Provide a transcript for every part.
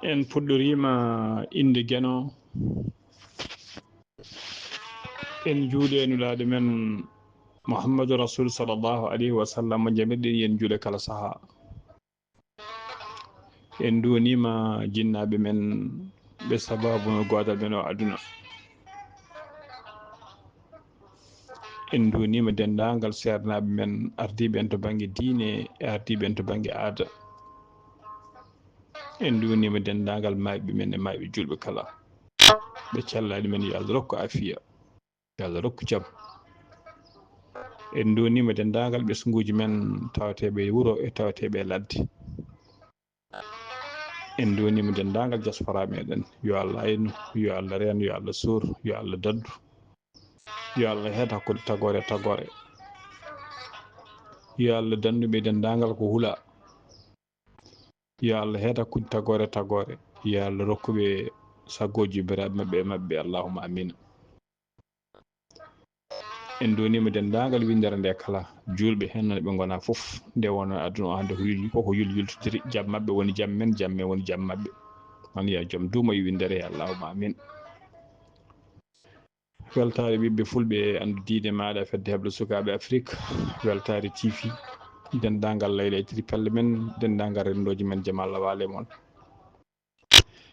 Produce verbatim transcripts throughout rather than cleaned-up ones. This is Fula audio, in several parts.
En puɗɗoriima innde Geno. En njuuli e Nulaaɗo men Muhammadu Rasul sallallahu alayhi wa sallam, mo jamirɗen en njuula kala sahaa. En nduwaniima jinnaaɓe men ɓe sabaabu no goodal men o aduna. En nduwaniima denndaangal seernaaɓe men ardiiɓe en to bannge diine e ardiiɓe en to bannge aada. En nduwaniima denndaangal maayɓe men e maayɓe juulɓe kala. Ɓe cellani men, yo Allah rokku afiya, yo Allah rokku jam. En nduwaniima denndaangal ɓesnguuji men tawateeɓe e wuro e tawateeɓe e ladde. En nduwaniima denndaangal diaspora meɗen. Yo Allah aynu, yo Allah reen, yo Allah suur, yo Allah daddu. Yo Allah heed hakkunde tagoore e tagoore. Yo Allah dandu ɓe denndaangal ko hula. Yo Allah heed hakkunde tagoore e tagoore. Yo Allah rokku ɓe saggooji biraɓe maɓɓe e maɓɓe. Allahumma amin. En nduwaniima denndaangal winndere nde kala, juulɓe heen, ɓe ngonaa fof, nde wonno aduna o hannde ko yul-, koko yul-, yultodiri, jam maɓɓe woni jam men, jam men woni jam maɓɓe. Noon yo jam duumo e winndere, allahumma amin. Weltaare ɓiɓɓe fulɓe, anndu diine maaɗa, fedde heɓlo sukaaɓe Afrik, weltaare T V, denndaangal layla e tripelle men, denndaangal renndooji men, jam Allah waale mon.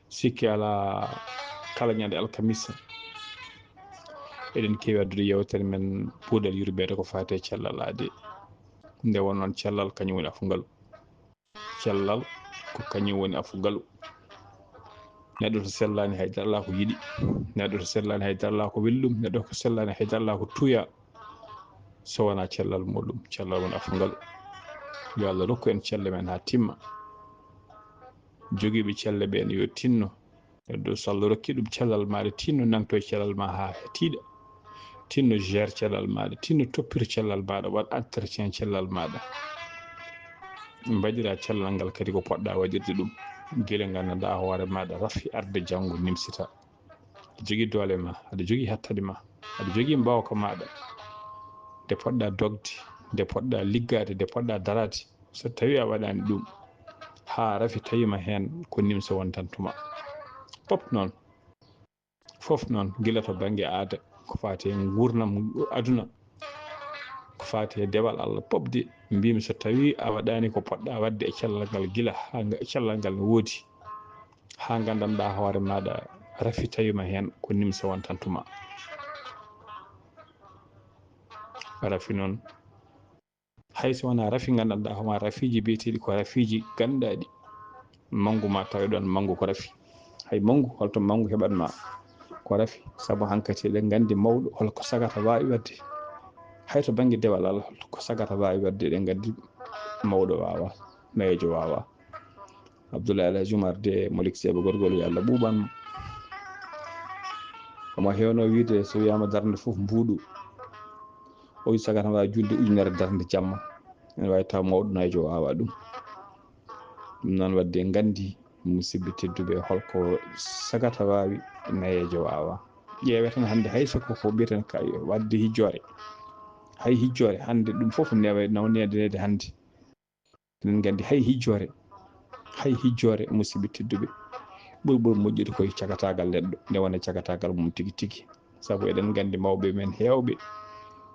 Sikke alaa, kala ñande alkamisa, eɗen keewi addude yeewtere men puudal yurmeede ko faati e cellal aade. Nde won noon, cellal kañum woni afu ngalu. Cellal ko kañum woni afu ngalu. Neɗɗo to sellaani, hay dara alaa ko yiɗi. Neɗɗo to sellaani, hay dara alaa ko weli ɗum. Neɗɗo ko sellaani, hay dara alaa ko tuya so wonaa cellal muɗum. Cellal woni afu ngalu. Yo Allah rokku en celle men haa timma. Jogiiɓe celle ɓeen yo tinno. Neɗɗo so Allah rokki ɗum cellal maaɗa, tinno nangto e cellal ma haa tiiɗa. Tinno gère cellal maaɗa, tinno toppito cellal maaɗa, waɗ entretien cellal maaɗa. Mbaɗira cellal ngal kadi ko poɗɗa waɗirde ɗum. Gila nganndanɗaa hoore maaɗa rafi arde janngo nimsita. Aɗa jogii doole ma, aɗa jogii hattadi ma, aɗa jogii mbaawka maaɗa. Nde poɗɗa dogde, nde poɗɗa liggaade, nde poɗɗa daraade. So tawii a waɗaani ɗum, haa rafi tawiima heen, ko nimsa wontantuma. Fof noon, fof noon, gila to bannge aada, ko faati e nguurndam aduna, ko faati e dewal Allah, fof de mbiymi, so tawii a waɗaani ko poɗɗa waɗde e cellal ngal gila haa nga-, cellal ngal ne woodi, haa nganndanɗaa hoore maaɗa rafi tawiima heen, ko nimsa wontantuma. Rafi noon, hay so wonaa rafi nganndanɗaa hoore maa, rafiiji biyeteeɗi ko rafiiji gannduɗaaɗi, manngu ma tawi ɗoon manngu ko rafi. Hay manngu, holto manngu heɓat ma? Ko rafi. Sabu hankati eɗen nganndi mawɗo holko sagata waawi waɗde. Hay to bannge dewal Allah, holko sagata waawi waɗde, eɗen nganndi mawɗo waawaa, nayeejo waawaa. Abdoulaye El Hadj Oumar de Malick Seba gorgol, yo Allah ɓuuɓan mo. Omo heewno wiide, so wiyaama darnde fof mbuuɗu, o wi sagata waawi juulde ujunere darnde jamma. Ene waawi taw mawɗo nayeejo waawaa ɗum. Ɗum noon waɗde en nganndi, musidɓe tedduɓe, holko sagata waawi nayeejo waawaa. Ƴeewee tan hannde hay so ko, ko mbiyeten ka waɗde hijjoore. Hay hijjoore hannde ɗum fof newa-, naw-, needaneede hannde. Eɗen nganndi hay hijjoore, hay hijjoore, musidɓe tedduɓe, ɓuri, ɓuri moƴƴude koye cagataagal neɗɗo, nde wona cagataagal mum tigi tigi. Sabu eɗen nganndi mawɓe men heewɓe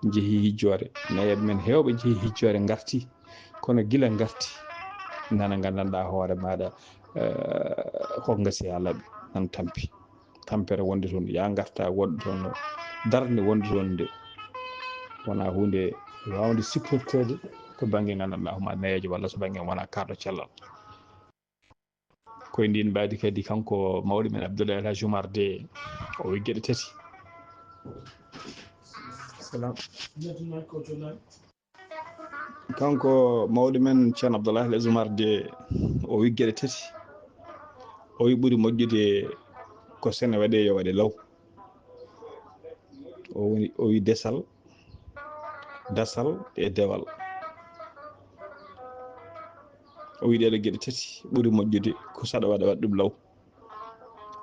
njehii hijjoore, nayeeɓe men heewɓe njehii hijjoore ngarti, kono gila ngarti, nana nganndanɗaa hoore maaɗa, eh, ko ngasi haa laaɓi, nan tampi. Tampere wonde toon, yaa ngarta woɗɗo toon, darnde wonde toon nde, wonaa huunde waawnde supporteede to bannge nganndanɗaa hoore maa nayeejo walla so bannge wonaa kaaɗo cellal. Ko e ndiin mbaadi kadi kanko mawɗo men Abdoulaye El Hadj Oumar de, o wi geɗe tati. Salam. Kanko mawɗo men Ceerno Abdoulaye El Hadj Oumar de, o wi geɗe tati. O wi ɓuri moƴƴude ko so ene waɗee yo waɗe law. O woni, o wi desal, dasal e dewal. O wi ɗee ɗoo geɗe tati ɓuri moƴƴude ko so aɗa waɗa, waɗ ɗum law.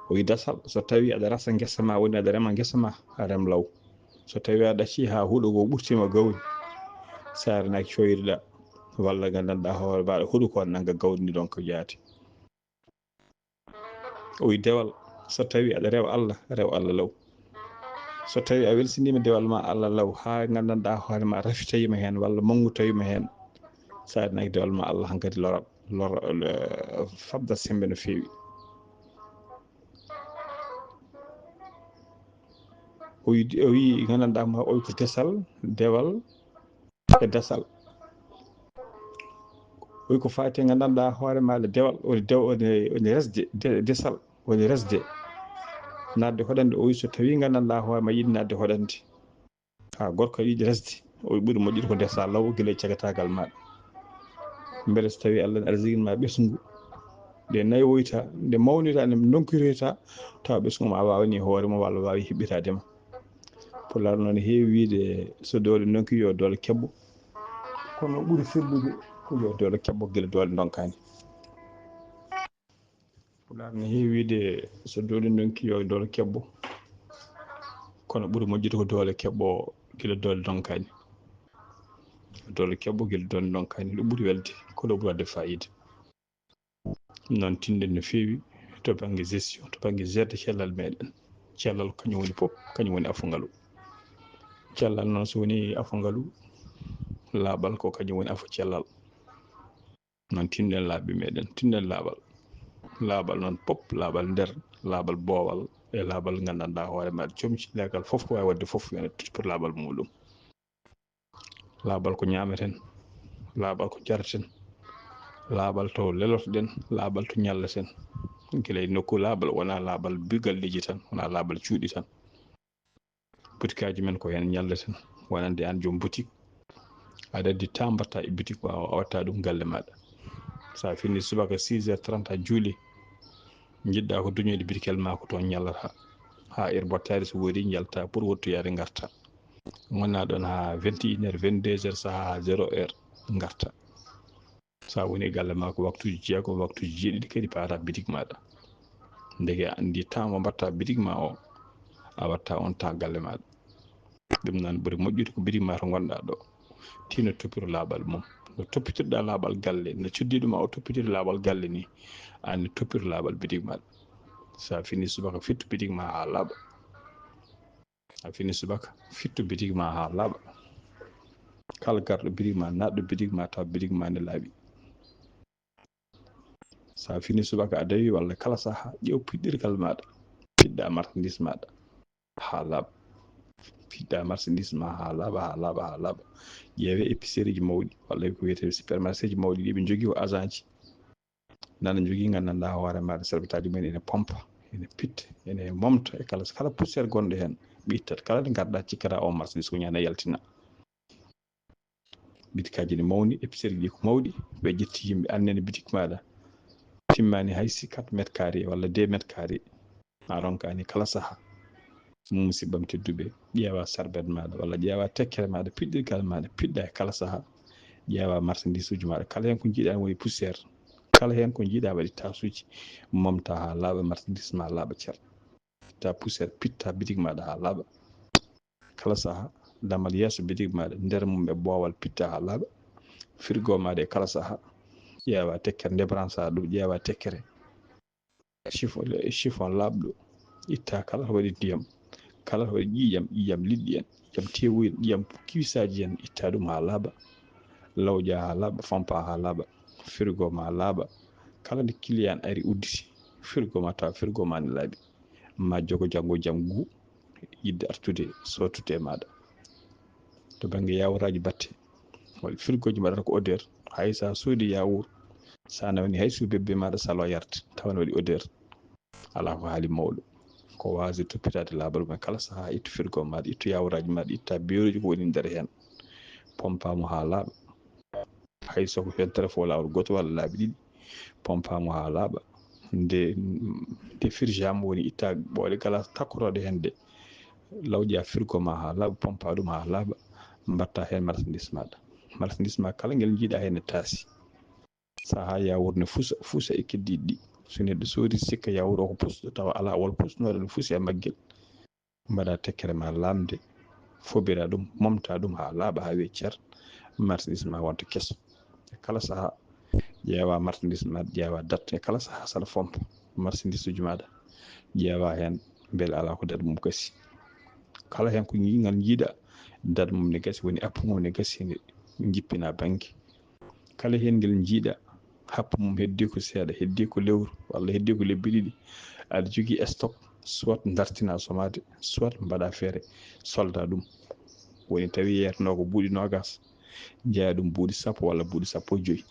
O wi dasal, so tawii aɗa rasa ngesa ma, woni aɗa rema ngesa ma, a rem law. So tawii a ɗaccii haa huɗo ngoo ɓurtiima gawri, so a renaaki coyri-ɗaa, walla nganndanɗaa hoore maaɗa huɗo ko nannga gawri ndi ɗoon ko jaati. O wi dewal, so tawi aɗa rewa Allah, rew Allah law. So tawi a welsiniima dewal ma Allah law, haa nganndanɗaa hoore ma rafitoyiima heen walla manngu tawiima heen, so a reenaaki dewal ma Allah hankadi lora, lora, eh, fabda semmbe no feewi. O wi, o wi nganndanɗaa ma, o wi ko desal, dewal, e desal. O wi ko faati e nganndanɗaa hoore ma le dewal, woni dew-, woni, woni resde, de-, desal, woni resde. Naatde hoɗande, o wi so tawi nganndanɗaa hoore ma yiɗi naatde hoɗande. Haa gorko yiɗi resde, o wi ɓuri moƴƴude ko desa law gila e cagataagal maɗa. Mbele so tawi Allah ne arsiginma ɓesngu, nde nayoyta, nde mawnita, nde ndonkiroyta, tawa ɓesngu ma a waawani hoore ma walla waawi hiɓɓitaade ma. Pulaar noon heewi wiide so doole ndonki yo doole keɓɓo, kono ɓuri sellude ko yo doole keɓɓo gila doole ndonkaani. Pulaar ne heewi wiide so doole ndonki yo doole keɓɓo, kono ɓuri moƴƴude ko doole keɓɓo gila doole ndonkaani. Doole keɓɓo gila doole ndonkaani, ɗum ɓuri welde, ko ɗo ɓuri waɗde faayiida. Ɗum noon tinɗen no feewi to bannge gestion, to bannge gérde cellal meɗen. Cellal kañum woni pop, kañum woni afungalu. Cellal noon so woni afungalu, laaɓal ko kañum woni afu cellal. Noon tinɗen laaɓi meɗen, tinɗen laaɓal. Laaɓal noon pop, laaɓal nder, laaɓal boowal, e laaɓal nganndanɗaa hoore maɗa comci, leegal fof ko waawi waɗde fof, yo en tottu laaɓal muɗum. Laaɓal ko ñaameten, laaɓal ko jareten, laaɓal to lelotoɗen, laaɓal to ñallaten. Gila e nokku laaɓal, wonaa laaɓal bi-, galleeji tan, wonaa laaɓal cuuɗi tan. Butikaaji men ko heen ñalleten, wonande aan joom butik, aɗa addi temps mbaɗta e butik ma o, a watta ɗum galle maɗa. So a fini subaka six heures trente a juuli, njiɗɗa ko duñoyde bitikel ma ko toon ñallata. Haa heure mbottaari so woodi njalta pour wottoyaade ngarta. Ngonna ɗoon haa vingt et une heures, vingt-deux heures, sahaa haa zéro heure ngarta. So a woni e galle ma ko waktuuji jeegom, waktuuji jeeɗiɗi kadi paata bitik maɗa. Ndeke a anndi temps mo mbaɗta bitik ma o, a watta on temps galle maɗa. Ɗum noon ɓuri moƴƴude ko bitik ma to ngonɗa ɗo. Tino toppiro laaɓal mum. No toppitirɗa laaɓal galle, no cuddiɗo ma o toppitiri laaɓal galle ni, aan ne toppiro laaɓal bitik maɗa. So a fini subaka fittu bitik ma haa laaɓa. A fini subaka, fittu bitik ma haa laaɓa. Kala garɗo bitik ma, naatɗo bitik ma, taw bitik ma ne laaɓi. So a fini subaka, a dawi walla kala saha, ƴeew piɗɗirgal maɗa, piɗɗa marchandise maɗa haa laaɓa. Piɗɗa marchandise ma haa laaɓa, haa laaɓa, haa laaɓa. Ƴeewe épicerie ji mawɗi, walla ko wiyetee supermarché ji mawɗi, ɗi ɓe njogii ko agent ji. Nana njogii nganndanɗaa hoore maɗa, sarbetaaji mumen ene pompa, ene pitta, ene momta e kala, kala poussière gonɗo heen, ɓe ittat. Kala nde ngarɗa, cikkata o marchandise ko ñande yaltina. Bitikaaji ne mawni, épicerie ɗi ko mawɗi, ɓe ƴetti yimɓe, aan nene bitik maɗa timmaani hay si quatre mètres carrés walla deux mètres carrés. A ronkaani kala saha. Musibbam tedduɓe, ƴeewa sarbet maɗa walla ƴeewa tekkere maɗa, piɗɗirgal maɗa, piɗɗa e kala saha. Ƴeewa marchandise uji maɗa, kala heen ko njiiɗa woni poussière, kala heen ko njiiɗa waɗi tasuuji, momta haa laaɓa, marchandise ma laaɓa cer. Itta poussière, pitta bitik maɗa haa laaɓa. Kala saha, damal yeeso bitik maɗa, nder mum e boowal, pitta haa laaɓa. Frigo maɗa e kala saha, ƴeewa tekkere, nde bransa ɗum, ƴeewa tekkere. Chiffon, chiffon laaɓɗo, itta kala to waɗi ndiyam, kala to waɗi ƴiiƴam, ƴiiƴam liɗɗi en, ƴiiƴam tewu en, ƴiiƴam kiwisaaji en, itta ɗum haa laaɓa. Lawƴa haa laaɓa, fompa haa laaɓa, frigo ma laaɓa. Kala nde client ari udditi, frigo ma tawa frigo ma ne laaɓi. Ma jogo janngo jam ngu, yiɗde artude, sootude e maɗa. To bannge yawuraaji batte, walla frigoji mbaɗata ko odeur, hay sa soodi yawur, sa nawni hay suubebbe maɗa salo yarde, tawa ne waɗi odeur. Alaa ko haali mawɗo. Ko waasde toppitaade laaɓal mum e kala saha, ittu frigo maɗa, ittu yawuraaji maɗa, itta beeruuji ko woni nder heen. Pompa mo haa laaɓa. Hay so ko heen tan fof laawol gooto walla laabi ɗiɗi, pompa mo haa laaɓa. Nde, nde firja mo woni itta ɓoole kala takkotooɗe heen de, lawƴa frigo ma haa laaɓa, pompa ɗum haa laaɓa, mbaɗta heen marchandise maɗa. Marchandise ma kala ngel njiiɗa heen ne taasi. Saha yawur ne fusa, fusa e keddiiɗi ɗi. So neɗɗo soodi sikka yawur o ko pusɗo, tawa alaa wol pusnooɗo no fusi e maggel. Mbaɗa tekkere ma lamnde, fobira ɗum, momta ɗum haa laaɓa, haa weecer, marchandise ma wonta keso. E kala saha, ƴeewa marchandise ma, ƴeewa date, e kala saha sala fompa. marchandise uji maɗa, ƴeewa heen mbele alaa ko date mum gasi. Kala heen ko ngal njiiɗa, date mum ne gasi, woni appu mum ne gasi, ne jippina bannge. Kala heen ngel njiiɗa, happu mum heddii ko seeɗa, heddii ko lewru, walla heddii ko lebbi ɗiɗi, aɗa jogii stock, soit dartina somaade, soit mbaɗa feere solda ɗum. Woni tawi yeetanoo ko buuɗi noogaas, njeeya ɗum buuɗi sappo walla buuɗi sappo e joy.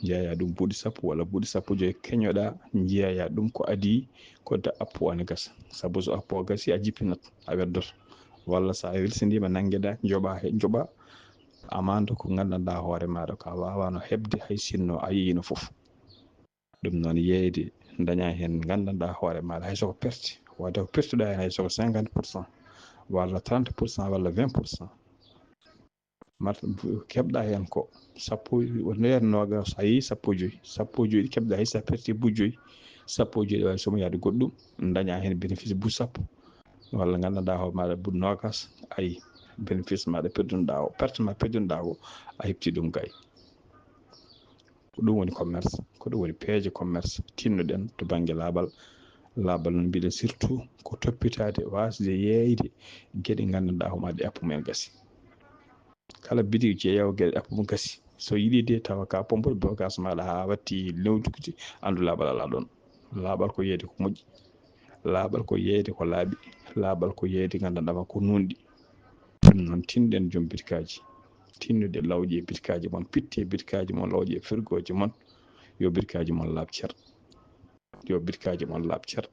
Njeeya ɗum buuɗi sappo walla buuɗi sappo e joy, keñoɗa, njeeya ɗum ko adii, ko da appu o ne gasa. Sabu so appu o gasi, a jippinat, a weddoto. Walla so a welsindiima, nanngeɗa, njoɓa he, njoɓa amande ko nganndanɗaa hoore maaɗa ko a waawaano heɓde hay sinno a yeeyino fof. Ɗum noon yeeyde, daña heen nganndanɗaa hoore maaɗa hay so ko perte, wata ko pertuɗa heen hay so ko cinquante pour cent, walla trente pour cent, walla vingt pour cent. Mat-, keɓɗa heen ko sappo, wonno yer noogaas, a yeeyi sappo e joy, sappo e joy ɗi keɓɗa hay so a perti buuɗi joy, sappo e joy ɗi waawi somoyaade goɗɗum, daña heen bénéfice buuɗi sappo, walla nganndanɗaa hoore maaɗa buuɗi noogaas, ayi, bénéfice maaɗa perdunoɗaa o, perte ma perdunoɗaa o, a heɓti ɗum gay. Ko ɗum woni commerce, ko ɗum woni peeje commerce. Tinnoɗen to bannge laaɓal. Laaɓal noon mbiɗen surtout ko toppitaade, waasde yeeyde geɗe nganndanɗaa hoore maaɗa ɗe appu mum en gasi. Kala bitig jeeyawo geɗe ɗe appu mum gasi, so yiɗi de tawa ka pompude bagaas maaɗa haa watti newtude, anndu laaɓal alaa ɗoon. Laaɓal ko yeeyde ko moƴƴi. Laaɓal ko yeeyde ko laaɓi. Laaɓal ko yeeyde nganndanɗaa ma ko nuunɗi. Ɗum noon, tinɗen joom bitikaaji, tinnude lawƴe e bitikaaji mon, pitte e bitikaaji mon, lawƴe e firgooji mon, yo bitikaaji mon laaɓ cer. Yo bitikaaji mon laaɓ cer.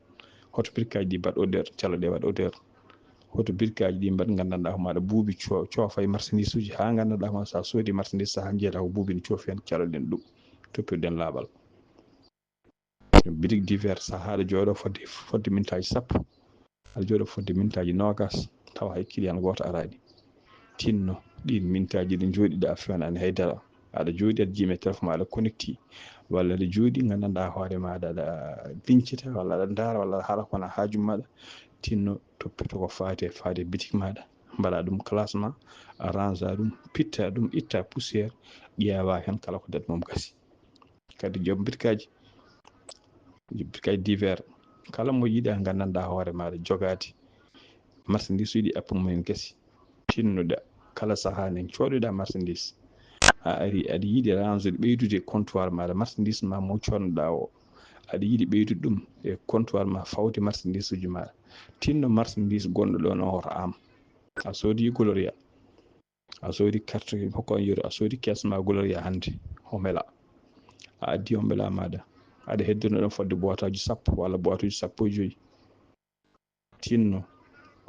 Hoto bitikaaji ɗi mbaɗ odeur, calo ɗe waɗ odeur. Hoto bitikaaji ɗi mbaɗ nganndanɗaa ko maaɗa buubi co-, coofa e marchandise uji haa nganndanɗaa ko maaɗa so a soodi marchandise sahaa njeeyata ko buubi ne coofi heen, calo ɗen ɗum. Toppirɗen laaɓal. Bitik divers, sahaa aɗa jooɗoo fodde, fodde mintaaji sappo, aɗa jooɗoo fodde mintaaji noogaas, tawa hay client gooto araani. Tinno ɗiin mintaaji ɗi njooɗiɗaa a feewaani hay dara. Aɗa jooɗi, aɗa jimi e téléphone ma, aɗa connecté, walla aɗa jooɗi nganndanɗaa hoore maaɗa aɗa liñcita, walla aɗa ndaara, walla aɗa haala ko wona haaju maaɗa. Tinno toppito ko faati e faade bitik maaɗa, mbaɗa ɗum classement, a rangea ɗum, pitta ɗum, itta poussière, ƴeewa heen kala ko date mum gasi. Kadi joom bitikaaji, joom bitikaaji divers, kala mo yiɗa nganndanɗaa hoore maaɗa jogaade marchandise uji ɗi appu mum en gasi, tinnoɗa kala sahaa ne coodoɗa marchandise. A ari aɗa yiɗi range ɓeydude comptoir maaɗa, marchandise ma mo coodnoɗaa o, aɗa yiɗi ɓeydude ɗum e comptoir ma fawde marchandise uji maaɗa. Tinno marchandise gonɗo ɗoon o hoto am. A soodi Gloria. A soodi carte hokko on yeru, a soodi caisse ma Gloria hannde, o mela. A addi on mela maaɗa. Aɗa hedduno ɗon fodde boîte uji sappo walla boîte uji sappo e joy. Tinno,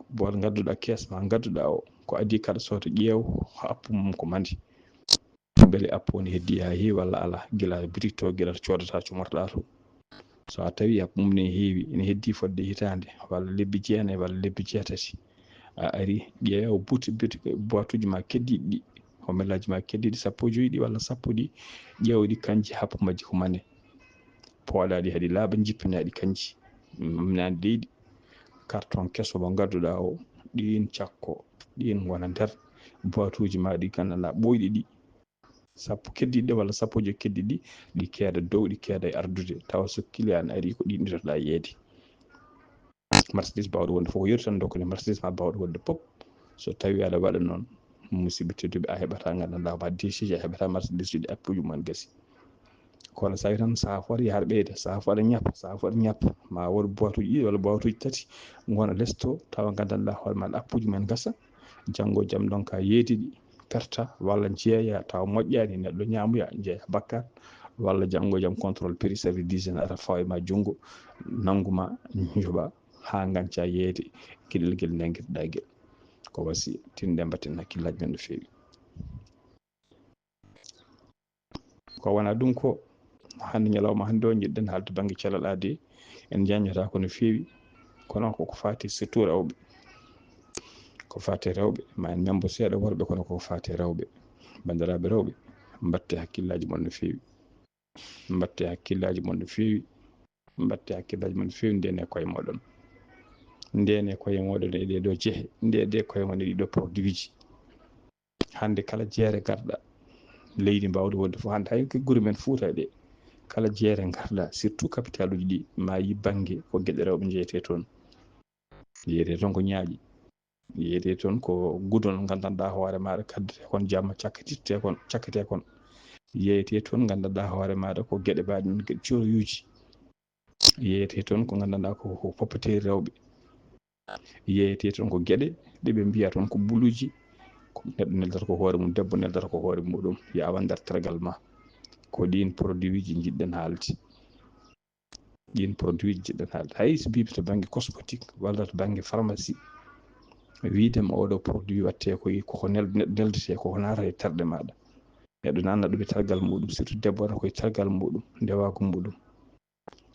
boîte ngadduɗa caisse ma, ngadduɗa o, ko addi kala soto ƴeew, appu mum ko mandi. Mbele appu on heddi haa heewi walla alaa, gila boutique to, gila to coodata, comortoɗa to. So a tawi appu mum ne heewi, ene heddi fodde hitaande, walla lebbi jeenayi, walla lebbi jeetati, a ari, ƴeewa buti-, buti-, boîte uji ma keddiiɗi ɗi, hommelaaji ma keddiiɗi sappo e joy ɗi walla sappo ɗi, ƴeewa ɗi kanji, happu majji ko mane. Pooɗa ɗi, haɗi laaɓa, jippina ɗi kanji. Mamnaani leydi, carton keso mo ngadduɗa o, ɗiin cakko, ɗiin ngona nder boîte uji ma ɗi nganndanɗaa ɓooyɗi ɗi. Sappo keddiiɗi ɗi walla sappo e joy keddiiɗi ɗi, ɗi keeda dow, ɗi keeda e ardude, tawa so client ari ko ɗi nditoɗaa yeeyde. Marchandise baawɗo wonde fof ko yeru tan dokkane, marchandise ma baawɗo wonde pop. So tawi aɗa waɗa noon, musidɓe tedduɓe, a heɓata nganndanɗaa ma décharge, a heɓata marchandise uji ɗi appuji mum en gasi. Kono so tawi tan sahaa fof aɗa yaha aɗa ɓeyda, sahaa fof aɗa ñappa, sahaa fof aɗa ñappa, ma wood boîte uji ɗiɗi walla boîte uji tati ngona lees to, tawa nganndanɗaa hoore ma appuji mum en gasa, janngo e jam ɗon ka yeeyde ɗi, perta walla jeeya tawa moƴƴaani, neɗɗo ñaamoya, jeeya bakkaat, walla janngo e jam contrôle prix, service d'hygiène ara fawa e ma junngo, nanngu ma, njoɓa haa nganca yeeyde geɗel ngel nanngirɗaa ngel. Ko wasi, tinɗen mbatten hakkillaaji men no feewi. Ko wona ɗum ko, hannde ñalawma hannde o, njiɗɗen haalde bannge cellal aadi, en njaññotaako no feewi, kono ko ko faati surtout rewɓe. Ko faati rewɓe, ma en membo seeɗa worɓe, kono ko faati rewɓe. Banndiraaɓe rewɓe, mbatte hakkillaaji mon no feewi. Mbatte hakkillaaji mon no feewi. Mbatte hakkillaaji mon no feewi, ndene koye mooɗon. Ndene koye mooɗon e ɗee ɗoo jehe, ndene koye mon e ɗii ɗoo produit ji. Hannde kala jeere garɗa leydi mbaawɗo wonde fof, hannde hay ko gure men Fuuta ɗe, Kala jeere ngarɗa, surtout capitaluji ɗi, ma yi bannge ko geɗe rewɓe njeyete toon. Yeyete toon ko ñaaƴi. Yeyete toon ko gudol ngal nganndanɗaa hoore maaɗa kaddete kon jamma, cakkititte kon, cakkete kon. Yeyete toon nganndanɗaa hoore maaɗa ko geɗe mbaɗe noon, geɗe coroyuuji. Yeyete toon ko nganndanɗaa ko, ko papeterie rewɓe. Yeyete toon ko geɗe ɗe ɓe mbiya toon ko buluuji. Ko neɗɗo neldata ko hoore mum, debbo neldata ko hoore muɗum, yaawa nder tergal ma. Ko ɗiin produitji njiɗɗen haalde. Ɗiin produitji njiɗɗen haalde. Hay so mbiimi to bannge cosmétique walla to bannge pharmacie, wiide ma oɗo produit watte ko, koko nel-, neldete, koko naata e terɗe maaɗa. Neɗɗo nanna ɗum e tergal muɗum, surtout debbo wona koye tergal muɗum, ndewaagu muɗum.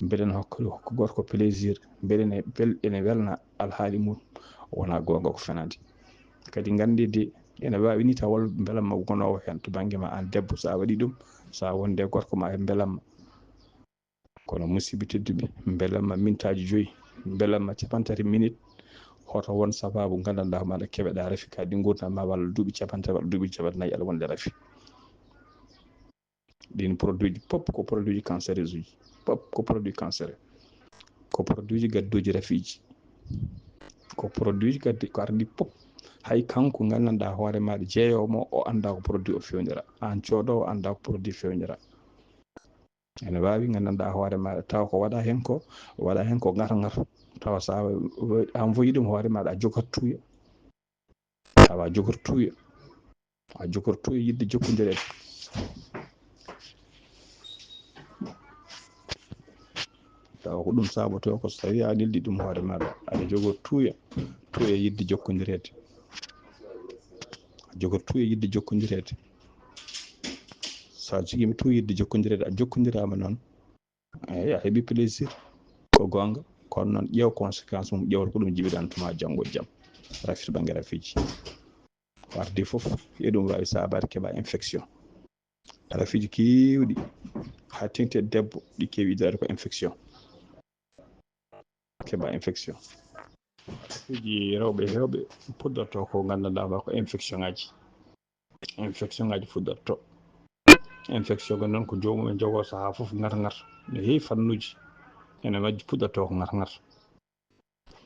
Mbele ne hokka, hokka gorko plaisir, mbele ne wel-, ene welna alhaali mum, wona goonga ko fenaande. Kadi nganndi de, ene waawi ni taw won mbelamma gonoowo heen to bannge ma aan debbo, so a waɗii ɗum, so a wonde gorko ma heen mbelamma. Kono musidɓe tedduɓe, mbelamma mintaaji joyi, mbelamma capantati minute, hoto won sababu nganndanɗaa maɗa keɓeɗa rafi kadi nguurndam ma walla duuɓi capantati walla duuɓi capantati nayi aɗa wonde rafi. Ɗin produitji pop ko produitji cancéreuses uji, pop ko produit cancéreux, ko produitji gadduuji rafiiji, ko produitji gaddi ko ardi pop. Hay kanko nganndanɗaa hoore maɗa jeeyoowo mo, o anndaa ko produit o fewnira, aan coodoowo anndaa ko produit fewnira. Ene waawi nganndanɗaa hoore maɗa tawa ko waɗa heen ko, waɗa heen ko ngar ngar, tawa so a envoyi ɗum hoore maɗa a jogat tuuya, tawa a jogat tuuya, a jogat tuuya yiɗde jokkondireede. Tawa ko ɗum saabotoo ko so tawii a neldi ɗum hoore maɗa aɗa jogot tuuya, tuuya yiɗde jokkondireede. A jogot tuuya yiɗde jokkondireede. So a jogiima tuuya yiɗde jokkondireede, a jokkondiraama noon, eeyi, a heɓii plaisir. Ko goonga, kono noon ƴeew conséquence mum, ƴeew ko ɗum jibiɗan tuma janngo e jam. Rafi to bannge rafiiji. Ko ardi fof, e ɗum waawi saabaade keɓa infection. Rafiiji keewɗi, haa teeŋti e debbo, ɗi keewi iddaade ko infection. Keɓa infection. Rafiiji rewɓe heewɓe puɗɗorto ko nganndanɗaa ma ko infection ŋaaji. Infection ŋaaji fuɗɗorto. Infection ko noon ko joomum en jogoo sahaa fof ngar ngar. No heewi fannuuji. Ene majji puɗɗorto ko ngar ngar.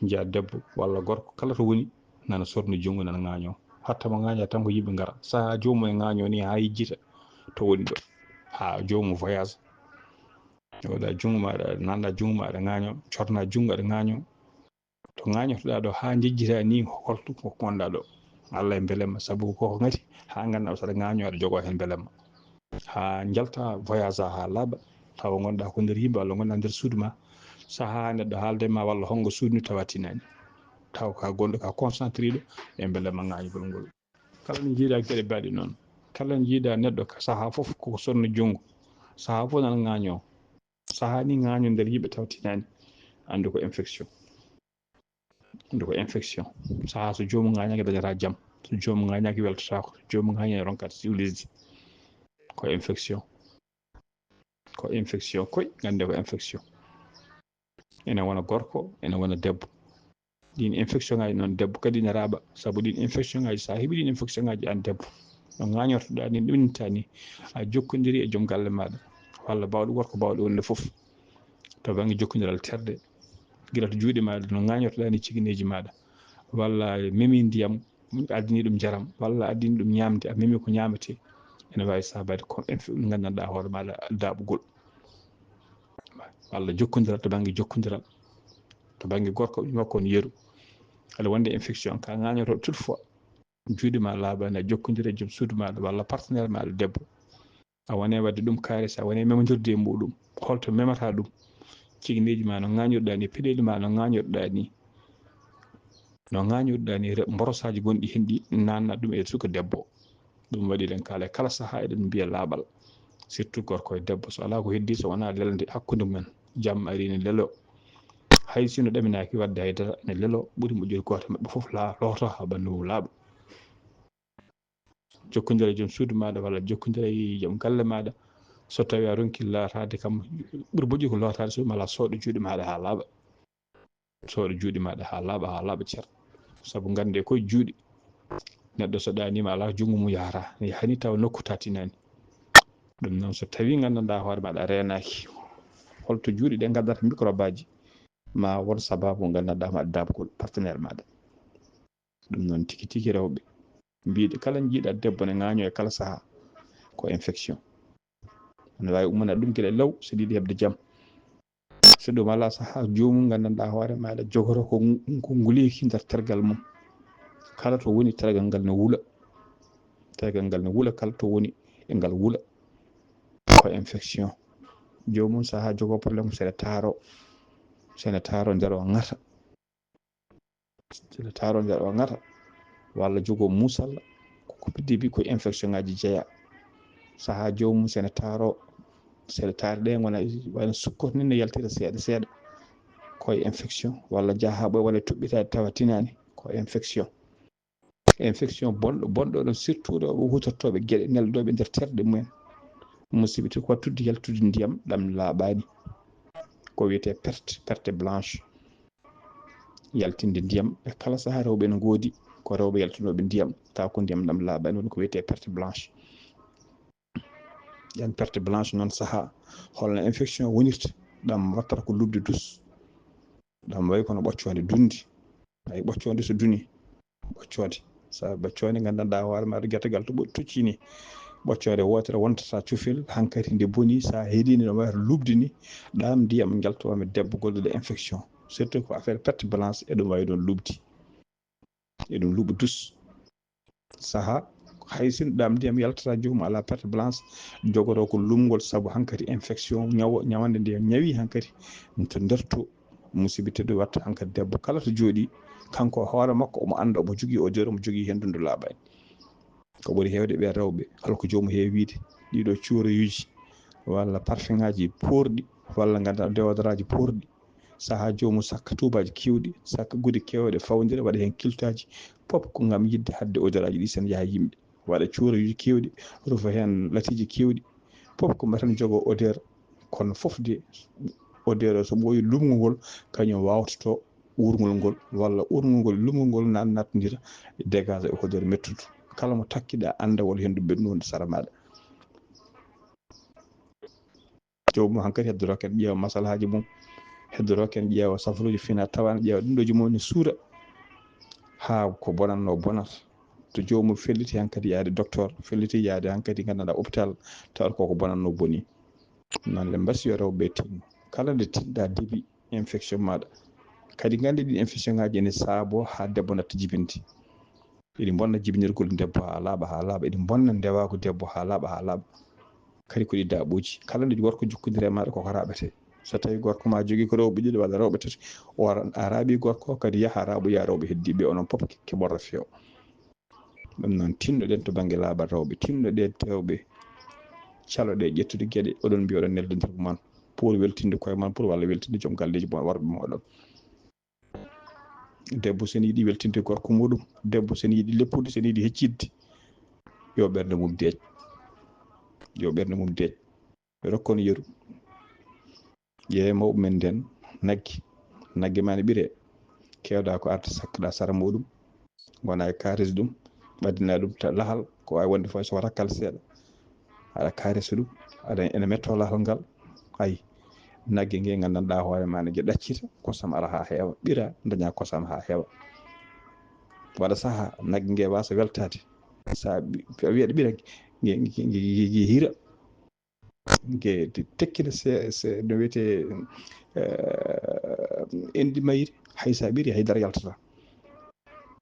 Njiya debbo walla gorko kala to woni nana sorni junngo nana ŋaañoo. Hatta mo ŋaaña tan ko yimɓe ngara. Sahaa joomum en ŋaañoo ni haa yejjita to woni ɗo. Haa joomum voyage. Waɗa junngo ma aɗa, nanɗa junngo ma aɗa ŋaañoo, corna junngo aɗa ŋaañoo. To ŋaañotoɗaa ɗo haa njejjitaa ni holto ko konɗaa ɗo. Allah e mbelemma, sabu koko ngati haa nganndaa saɗa ŋaañoo aɗa jogoo heen mbelemma. Haa njalta voyage haa laaɓa, tawa ngonɗaa ko nder yimɓe walla ngonɗaa nder suudu ma. Sahaa neɗɗo haalde ma walla hongo suudu ni tawa tinaani. Taw ka gonɗo ka concentré ɗo e mbelemma ŋaañugol ngol. Kala no njiiɗaa geɗe mbaɗi noon. Kala no njiiɗaa neɗɗo ka sahaa fof koko sorna junngo. Sahaa fof nana ŋaañoo. Sahaa ni ŋaañoo nder yimɓe taw tinaani. Anndu ko infection. Anndu ko infection. Sahaa so joomum ŋaañaaki dañataa jam. So joomum ŋaañaaki weltotaako. So joomum ŋaañaaki ronkataa siwliisde. Ko infection. Ko infection koy, ngannde ko infection. Ene wona gorko, ene wona debbo. Ɗin infection ŋaaji noon debbo kadi ene raaɓa. Sabu ɗin infection ŋaaji, so a heɓii ɗin infection ŋaaji aan debbo, no ŋaañortoɗaa ni, ɗum inta ni, a jokkondiri e joom galle maaɗa, walla baawɗo gorko baawɗo wonde fof. To bannge jokkondiral terɗe, gila to juuɗe maaɗa, no ŋaañortoɗaa ni cigineeji maaɗa, walla a memi ndiyam, addani ɗum njaram, walla addani ɗum ñaamde, a memi ko ñaametee, ene waawi saabaade ko inf-, nganndanɗaa hoore maaɗa daaɓugol. Walla jokkondiral to bannge jokkondiral, to bannge gorko, ɓiy makko on yeru. Aɗa wonde infection, ka ŋaañoto toutefois, juuɗe ma laaɓaani, a jokkondire e joom suudu maaɗa walla partenaire maaɗa debbo. A wone waɗde ɗum kaalis, a wone memondirde e muɗum. Holto memata ɗum? Cigineeji ma no ŋaañorɗaa ni, peɗeeli ma no ŋaañorɗaa ni, no ŋaañorɗaa ni, re-, mborosaaji gonɗi heen ɗi, nanna ɗum e suka debbo. Ɗum waɗi eɗen kaala e kala sahaa, eɗen mbiya laaɓal. Surtout gorko e debbo, so alaa ko heddii, so wonaa lelnde hakkunde mumen, jam ari ne lelo. Hay si no ɗaminaaki waɗde hay dara, ne lelo, ɓuri moƴƴude gooto e maɓɓe fof la-, looto haa ɓanndu mum laaɓa. Jokkondire e joom suudu maaɗa walla jokkondire e joom galle maaɗa. So tawii a ronki lootaade kam, ɓuri moƴƴude ko lootaade suudu ma, alaa, sooɗa juuɗe maaɗa haa laaɓa. Sooɗa juuɗe maaɗa haa laaɓa, haa laaɓa cer. Sabu ngannde koye juuɗe, neɗɗo so ɗaaniima alaa junngo mum yahata. Ne yahani tawa nokku tatinaani. Ɗum noon, so tawii nganndanɗaa hoore maaɗa a reenaaki, holto juuɗe ɗe ngaddata microbe aji, ma won sababu nganndanɗaa maɗa daabgol partenaire maaɗa. Ɗum noon, tigi tigi rewɓe mbiɗe kala njiiɗa debbo ne ŋaañoo e kala sahaa, ko infection. Ene waawi ummanaade ɗum gila e law, so ɗiɗi heɓde jam. So ɗum alaa, sahaa joomum nganndanɗaa hoore maaɗa jogoto ko, ko nguleeki nder tergal mum. Kala to woni, tergal ngal ne wula. Tergal ngal ne wula, kala to woni e ngal wula. Ko infection. Joomum sahaa jogoo problème, so ene taaroo. So ene taaroo nder o ŋata. So ene taaroo nder o ŋata. Walla jogoo muusalla. Ko, ko pidde bi ko infection ŋaaji jeyaa. Sahaa joomum so ene taaroo. So ene taari ɗe ngona wayno sukkot ni ne yaltira seeɗa seeɗa. Ko infection. Walla jaha ɓoy walla toɓɓitaade tawa tinaani. Ko infection. Infection bonɗo, bonɗo ɗon, surtout ɗo ɓe hutortooɓe geɗe nelɗooɓe nder terɗe mumen. Musiɓɓe tedduɓe, ko waɗtude yaltude ndiyam ɗam laaɓaani. Ko wiyetee perte, perte blanche. Yaltinde ndiyam e kala sahaa rewɓe ene ngoodi, ko rewɓe yaltinooɓe ndiyam, tawa ko ndiyam ɗam laaɓaani, woni ko wiyetee perte blanche. Ɗan perte blanche noon sahaa, holno infection wonirta, ɗam wattata ko lubde dus. Ɗam wayi kono ɓoccoonde dunndi. Ay, ɓoccoonde so duni, ɓoccoonde. Sa ɓoccoonde, nganndanɗaa hoore maaɗa gertegal to ɓo-, tuccini. Ɓoccoonde wootere wontata cufel, hankadi nde boni, sa heɗiinde no wayata lubde ni, ɗam ndiyam njaltooma debbo goɗɗo ɗe infection. Surtout ko affaire perte blanche, eɗum wawi ɗon lubdi. Eɗum luɓa dus. Saha, hay sinno ɗam ndiyam yaltata joomum alaa perte blanche, jogoto ko lumngol sabu hankadi infection, ñawo-, ñawande nde ñawi hankadi to nder to. Musiɓɓe tedduɓe, watta hankadi debbo kala to jooɗi, kanko hoore makko omo annda, omo jogii odeur, omo jogii henndu ndu laaɓaani. Ko ɓuri heewde ɓe rewɓe, kala ko joomum heewi wiyde, ɗiɗo cuuroyuuji walla parfumaaji poorɗi walla nganndanɗaa deodorantji poorɗi, sahaa joomum sakka tuubaaji keewɗi, sakka gude keewɗe fawndira, waɗa heen kiltaaji, fof ko ngam yiɗde haɗde odeuraaji ɗi so ene yaha e yimɓe. Waɗa cuuroyuuji keewɗi, rufa heen latiiji keewɗi, fof ko mbaaten jogoo odeur, kono fof de odeur o so ɓooyi lumngol ngol, kañum waawtotoo uurngol ngol, walla uurngol ngol e lumngol ngol na-, naatondira, dégagé e odeur mettuɗo. Kala mo takkiɗaa, annda won heen ɗo ɓennude sara maaɗa. Joomum hankadi heddotoo ko en ƴeewa masalahaaji mum, heddotoo ko en ƴeewa safaruuji fina tawa ene ƴeewa ɗinɗooji mum ne suuda haa ko bonannoo bonata. To joomum felliti hankadi yaade docteur, felliti yaade hankadi nganndanɗaa hôpital, tawata koko bonannoo boni. Noon le mbasi yo rewɓe tinno. Kala nde tinɗaa début infection maaɗa. Kadi nganndi ɗin infection ngaaji ene saaboo haa debbo natta jibinde. Eɗi mbonna jibinirgol debbo haa laaɓa, haa laaɓa. Eɗi mbonna ndewaagu debbo haa laaɓa, haa laaɓa. Kadi ko ɗi daaɓuuji. Kala nde gorko jokkondiri e maaɗa, koko raaɓetee. So tawii gorko ma jogii ko rewɓe ɗiɗo walla rewɓe tati, o ara-, a raaɓii gorko, kadi yaha raaɓoyaa rewɓe heddiiɓe, onon fof ke-, keɓorɗo feewa. Ɗum noon, tinnoɗen to bannge laaɓal rewɓe, tinnoɗen rewɓe, caloɗen ƴettude geɗe, oɗon mbiya oɗon nelda nder mum, pour weltinde koye mon, pour walla weltinde joom galleeji mon, worɓe mooɗon. Debbo so ene yiɗi weltinde gorko muɗum, debbo so ene yiɗi leppude, so ene yiɗi heccitde, yo ɓernde mum deeƴ. Yo ɓernde mum deeƴ. Mi rokka on yeru. Ƴeewe mawɓe men nden, nagge. Nagge ma ne ɓire. Keewɗa ko arde sakkaɗa sara muɗum. Ngona e kaalis ɗum, ɓaddina ɗum ta-, lahal, ko waawi wonde fof so waɗa kala seeɗa. Aɗa kaarisa ɗum, aɗa ene metto lahal ngal. Ay, nagge nge nganndanɗaa hoore ma ne, nge ɗaccita, kosam ara haa heewa, ɓira, daña kosam haa heewa. Waɗa sahaa, nagge nge wasa weltaade. Sa ɓi-, a wiyaɗ ɓira, nge, nge, nge, nge, nge hira. Nge te-, tekkina se, se, no wiyetee, eh, enɗi mayri, hay sa ɓiri, hay dara yaltata.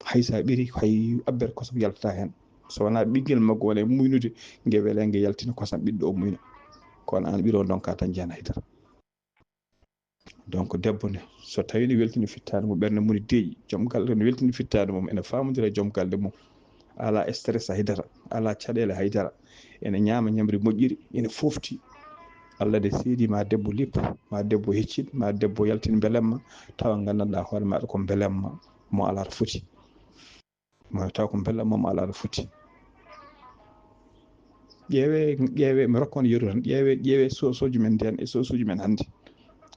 Hay sa ɓiri, hay abbere kosam yaltata heen. So wonaa ɓinngel maggo wona e muynude, nge wele, nge yaltina kosam ɓiɗɗo o muyna. Kono aan ɓiro ndonka tan njiyan hay dara. Donc, debbo ne, so tawii ne weltini fittaandu mum, ɓernde mum ne deeƴi, joom galle ne weltini fittaandu mum, ene faamodira e joom galle mum, alaa stress hay dara, alaa caɗeele hay dara, ene ñaama ñamri moƴƴiri, ene foofti. Allah ne seedi ma debbo lippo, ma debbo heccin, ma debbo yaltin mbelemma, tawa nganndanɗaa hoore maaɗa ko mbelemma mo alaa to foti. Mo taw ko bella mum alaa no foti. Ƴeewe, ƴeewe, mi rokka on yeru tan. Ƴeewe, ƴeewe so-, sooji men nden e sosuuji men hannde.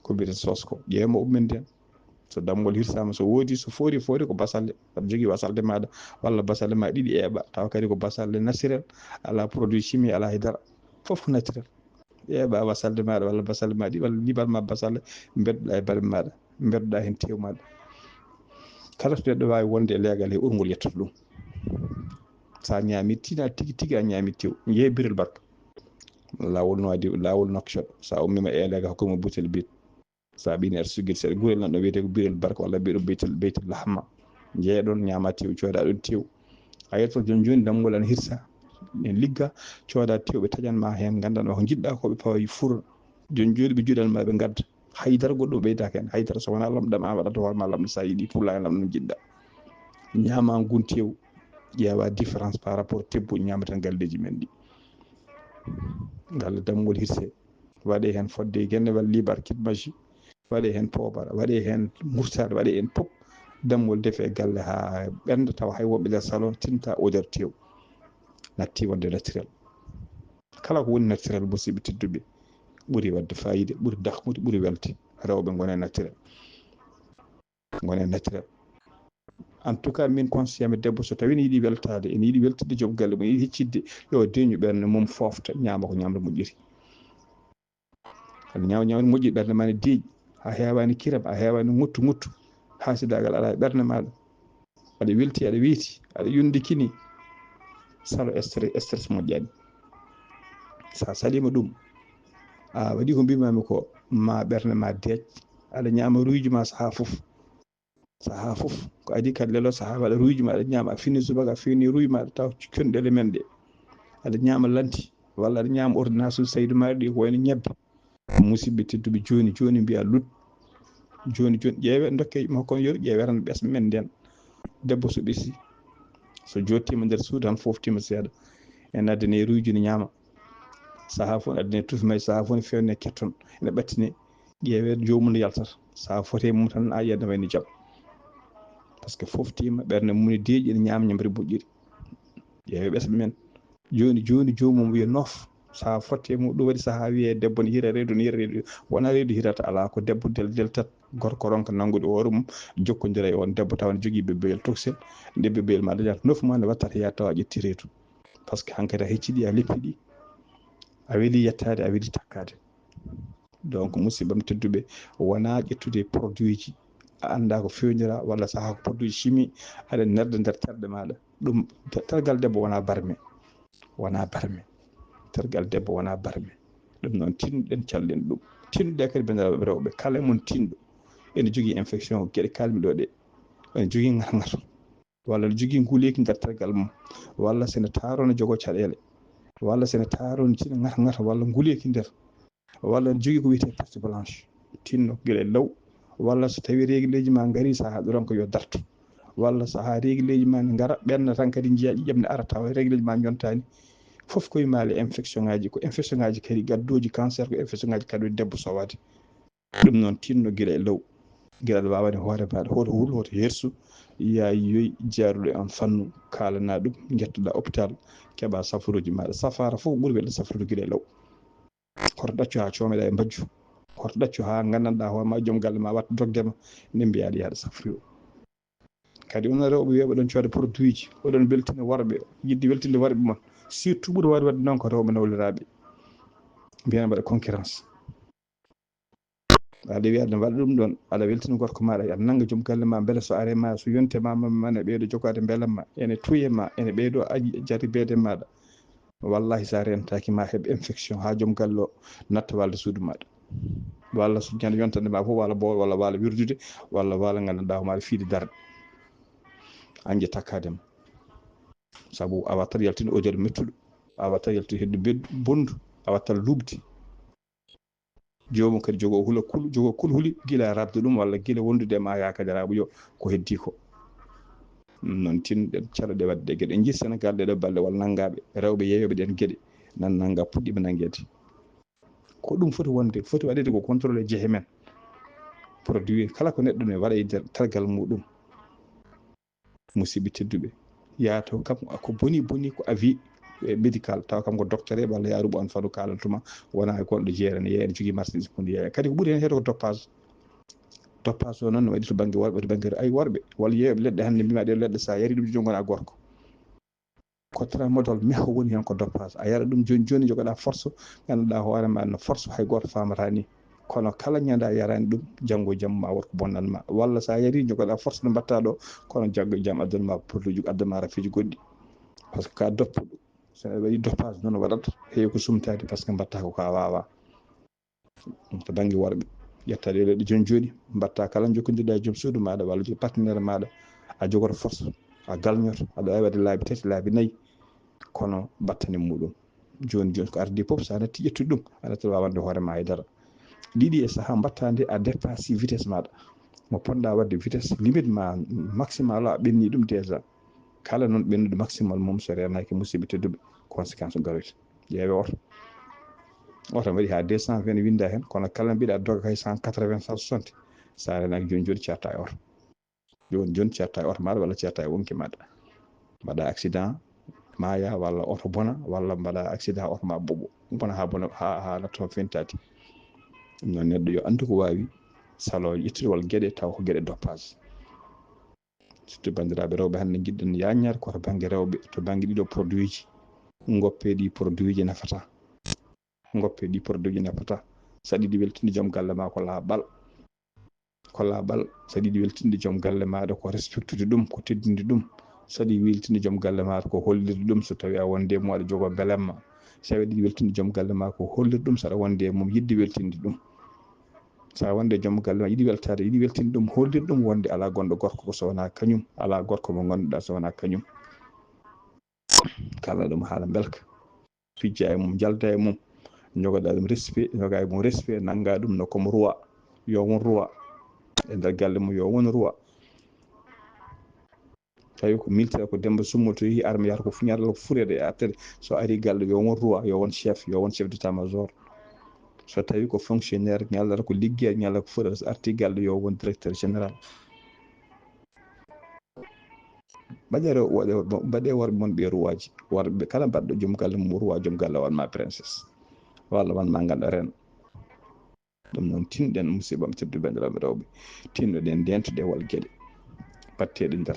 Ko mbiɗen sos ko. Ƴeewe mo ummen nden. So dammuwol hirsaama, so woodi, so foori, foori ko basalle. Aɗa jogii basalle maaɗa, walla basalle ma ɗiɗi eeɓa. Tawa kadi ko basalle naturel, alaa produit chimique, alaa hay dara. Fof ko naturel. Ƴeewa basalde maaɗa walla basalde maaɗa ɗi walla libar ma basalde, mbeddoɗa e barmi maaɗa, mbeddoɗa heen teew maaɗa. Kala to neɗɗo waawi wonde e leegal he urngol yettoto ɗum. So a ñaami tina tigi tigi a ñaami teew, njee birel barka. Laawol no adi laawol nokcot. So a ummiima e leegal hokkuma butel biit. So a ɓiini aɗa sujjit seeɗa gurel nan ɗo wiyetee ko birel barka walla mbiɗo beytel beytel lahma. Njeeya ɗoon ñaama teew cooda ɗoon teew. A yetto jooni jooni dammuwol ana hirsa. En ligga cooda teew ɓe taƴan ma heen nganndan ma ko njiɗɗa ko ɓe pawa fur. Jooni jooni ɓe juɗan ma ɓe ngadda. Haydara goɗɗo ɓeydaaka heen haydara so wonaa lamɗam an waɗata hoore ma lamɗo so a yiɗi pulla heen lamɗo no njiɗɗa. Ñaama ngun teew ƴeewa différence par rapport tebbo ñaameten galleeji men ɗi. Galle dammuwol hirse. Waɗee heen fodde genne walla libar kit maji. Waɗee heen poobara, waɗee heen murtaade, waɗee heen pop. Dammuwol defee galle haa ɓennda tawa hay wonɓe nder salon tinta odeur teew. Natti wonde naturel. Kala ko woni naturel musidɓe tedduɓe ɓuri waɗde fayida, ɓuri dakmude, ɓuri welde. Rewɓe ngone naturel. Ngone naturel. En tout cas min conseillami debbo so tawi ne yiɗi weltaade, ene yiɗi weltidde joom galle mum, yiɗi heccidde, yo deeñu ɓernde mum foofta, ñaama ko ñamre moƴƴiri. Aɗa ñaawa ñaawde moƴƴi ɓernde ma ne deeƴi, a heewaani kiram, a heewaani ŋuttu ŋuttu, haasidaagal alaa e ɓernde maaɗa. Aɗa welti, aɗa weyti, aɗa yondikini. Salo stress, stress moƴƴaani. So a saliima ɗum, a waɗi ko mbimami ko, ma ɓernde ma deeƴ, aɗa ñaama ruuji ma sahaa fof. Sahaa fof ko adii kadi lelo sahaa waɗa ruuji ma aɗa ñaama a fini subaka a fini ruuji ma aɗa tawa conɗele men ɗe aɗa ñaama lanti walla aɗa ñaama ordonnance uji saydu maɗa ɗi ko wayno ñebbe. Musidɓe tedduɓe jooni jooni mbiya lut jooni jooni ƴeewe dokke mo kon yoru ƴeewe tan ɓes men nden debbo so ɓesi so jottima nder suudu tan foftima seeɗa en addane ruuji no ñaama sahaa fof ne addane tufi may sahaa fof ne fewne ketton ene ɓattine ƴeewe joomum no yaltata so a foti e mum tan a yiyat no wayno jam par ce que fof tima ɓernde mum ne deeƴi ene ñaama ñamri moƴƴiri ƴeewe ɓesɓe men jooni jooni joomum wiya noof so a fotti e mum ɗum waɗi saha wiye debbo ne hira reedu ne hira reedu wona reedu hirata ala ko debbo del deltat gorko ronka nanngude hoore mum jokkodira e on debbo tawa ne jogii bebeyel toksel nde bebeyel ma dañata noof ma ne wattata yaa tawa ƴetti reedu par ce que hankadi a hecciɗi a leppiɗi a weli yettaade a weli takkaade donc musiɓɓam tedduɓe wona ƴettude produit ji a annda ko fewnira walla saha ko produit chimie aɗa nerda nder terɗe maɗa ɗum tergal debbo wona barme wona barme tergal debbo wona barme ɗum noon tinnoɗen calɗen ɗum tinnoɗe kadi banndiraaɓe rewɓe kala e mon tinɗo ene jogii infection geɗe kalmi ɗo ɗe ene jogii ŋato ŋato walla ne jogii nguleeki nder tergal mum walla sene taaro ne jogoo caɗeele walla sene taaro ne tina ŋata ŋata walla nguleeki nder walla ne jogii ko wiyetee perte blanche tinno gila e law walla so tawii reegileeji ma ngarii sahaa ɗo ronka yo dartu walla sahaa reegileeji ma ne ngara ɓenna tan kadi njiya ƴiƴam ne ara tawa reegileeji ma njontaani fof koye maale infection ngaji ko infection ngaji kadi gaddooji cancer ko infection ngaji kadi debbo sowaade ɗum noon tinno gila e law gila aɗa waawani hoore maɗa hoto hul hoto hersu yayoy jaaruɗo e on fannu kalana ɗum jettoɗa hôpital keɓa safaruji maɗa safara fof ɓuri welde safarude gila e law hoto ɗaccu ha comeɗa e mbajju hoto ɗaccu ha gandanɗa hoore ma joom galle ma watta dogde ma nde mbiyaɗa yaɗa safri o kadi onon rewɓe wiyaɓe ɗon cooda produit ji oɗon beltina worɓe yidde weltinde worɓe mon surtout ɓuri waɗi waɗde noon ko rewɓe nawliraɓe mbiyan mbaɗa concurrence aɗa wiya aɗa waɗa ɗum ɗon aɗa weltina gorko maɗa aɗa nanga joom galle ma beele so are ma so yonte ma mane ɓeydo jogade beelam ma ene tuye ma ene ɓeydo aji jarribede maɗa wallahi sa rentaki ma heɓ infection ha joom galle o natta walde suudu maɗa walla so ñande yontande ma fof walla bool walla walla wirdude walla walla gandanɗa ko maɗa fiide darde anje takkadema saabu a wattat yaltinde odeur mettuɗo a wattat yaltinde heddu beddu bondu a wattat lubdi joomum kadi jogo hula kul jogo kulhuli gila e rabde ɗum walla gila wondude e ma yakadiraɓo yo ko heddi ko ɗum noon tinɗen caloɗe wadde ɗe geɗe en jii sénégal ɗeɗo balɗe walla nanngaɓe rewɓe yeeyoɓe ɗen geɗe nan nannga puɗɗima nanguede ko ɗum foti wonde foti waɗede ko contrôle e jeehe men produit kala ko neɗɗo ne waɗa e nder tergal muɗum musidɓe tedduɓe yaato kam ko boni boni ko avis médical tawa kam ko docteur e walla yaruɓe on fano kalantuma wona e kon ɗo jeere ne yeeya ne jogui marchandise mum yeeya kadi ko ɓuuri hen heeto ko doppage doppage o noon ne waɗi to banggue worɓe to banggue ay worɓe walla yeeyoɓe leɗɗe hande mbima ɗe leɗɗe sa yari ɗum jogona gorko Ko tramadol meho woni heen, ko doppaas. A yara ɗum jooni jooni, jogoɗaa force, ngannduɗaa hoore ma no force, hay gooto faamata ni. Kono kala ñande a yarani ɗum, janngo e jamma ma wood ko bonnat ma. Walla so a yari, jogoɗaa force no mbaɗta ɗo, kono janngo e jam addan ma produit ji, addan ma rafiji goɗɗi. Parce que ka doppuɗo. So a waɗi doppaas noon waɗat, heewi ko sumtaade, parce que mbaɗta ko ka waawa. To bannge worɓe, ƴetta ɗe leɗɗe jooni jooni, mbaɗta kala jokkondirɗa e joom suudu maaɗa walla joom partenaire maaɗa, a jogoto force, a galñoto, aɗa waawi waɗde laabi tati, laabi nayi, kono battane muɗum. Jooni jooni ko ardi fof, so a natti ƴettude ɗum, a nattat waawande hoore ma hay dara. Ɗiɗi e sahaa mbaɗta nde a dépassé vitesse maaɗa. Mo ponɗa waɗde vitesse limite ma maximal o, a ɓenni ɗum déjà. Kala noon ɓennude maximal mum, so reenaaki, musidɓe tedduɓe, conséquence garoyta. Ƴeewe oto. Oto waɗi haa deux cent vingt winnda heen, kono kala mbiɗa doga hay cent quatre-vingts, cent soixante. So a reenaaki jooni jooni, ceerta e oto. Jooni jooni, ceerta e oto maaɗa walla ceerta e wonki maaɗa. Mbaɗa accident, maaya walla oto bona, walla mbaɗa accident, oto ma boɓo. Bona haa bona, haa, haa natto fentati. Ɗum noon, neɗɗo yo anndu ko waawi salo ƴettude walla geɗe taw ko geɗe doppaas. Surtout banndiraaɓe rewɓe, hannde njiɗɗen yaajnaade ko to bannge rewɓe, to bannge ɗiɗo produit ji. Ngoppe ɗi produit ji nafata. Ngoppe ɗi produit ji nafata. So aɗa yiɗi weltinde joom galle ma, ko laaɓal. Ko laaɓal. So aɗa yiɗi weltinde joom galle maaɗa, ko respectude ɗum, ko teddinde ɗum. So aɗa yiɗi weltinde joom galle maaɗa, ko hollirde ɗum. So tawii a wonde e mum, aɗa jogoo belemma. So aɗa yiɗi weltinde joom galle ma, ko hollirde ɗum. So aɗa wonde e mum, yiɗde weltinde ɗum. So a wonde e joom galle ma, yiɗi weltaade, yiɗi weltinde ɗum, hollir ɗum wonde alaa gonɗo gorko ko so wonaa kañum, alaa gorko mo ngannduɗaa so wonaa kañum. Kala ɗum haala mbelka. Fijja e mum, njalda e mum, jogoɗaa ɗum respect, joga e mum respect, nannga ɗum no comme roi, yo won roi. E nder galle mum, yo won roi. Tawi ko militaire, ko Demba Summo, to yehi armée, yahata ko fu-, ñaarata ko fureede e artede. So ari galle, yo won roi, yo won chef, yo won chef d'état-major. So tawi ko fonctionnaire, ñallata ko liggeer, ñallata ko fureede. So arti galle, yo won directeur général. Mbaɗee rew-, waɗee, mbaɗee worɓe mon ɓe ruwaaji. Worɓe kala mbaɗɗo joom galle mum ruwa, joom galle on ma princesse. Walla on ma ngannduɗaa reine. Ɗum noon, tinɗen, musidɓam tedduɓe, banndiraaɓe rewɓe, tinnoɗen ndeentude e wal geɗe batteɗe nder.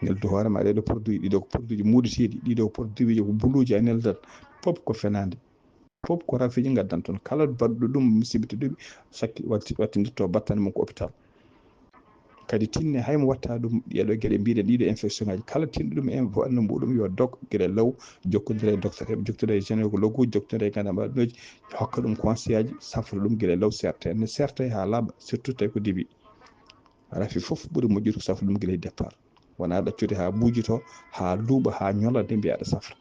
Neldu hoore ma, ɗee ɗo produit, ɗii ɗo ko produit ji moɗeteeɗi, ɗii ɗo ko produit ji ko buluuji a neldat, fof ko fenaande. Fof ko rafiiji ngaddan toon. Kala baɗɗo ɗum, musidɓe tedduɓe, sakki watti-, wattindirto battane mum ko hôpital. Kadi tinne, hay mo watta ɗum, ɗee ɗo geɗe mbiɗen, ɗii ɗo infection ngaji, kala tinɗo ɗum en, fo anno muɗum yo dog gila law, jokkondira e docteur, heɓa jokkondira e gynécologue, jokkondira e ngannduɗaa mbaɗnooji, hokka ɗum conseil aji, safra ɗum gila law, serta. Ne serta haa laaɓa, surtout tawi ko début. Rafi fof ɓuri moƴƴude ko safra ɗum gila e départ. Wonaa ɗaccude haa buujito, haa luuɓa, haa ñola, nde mbiya aɗa safra.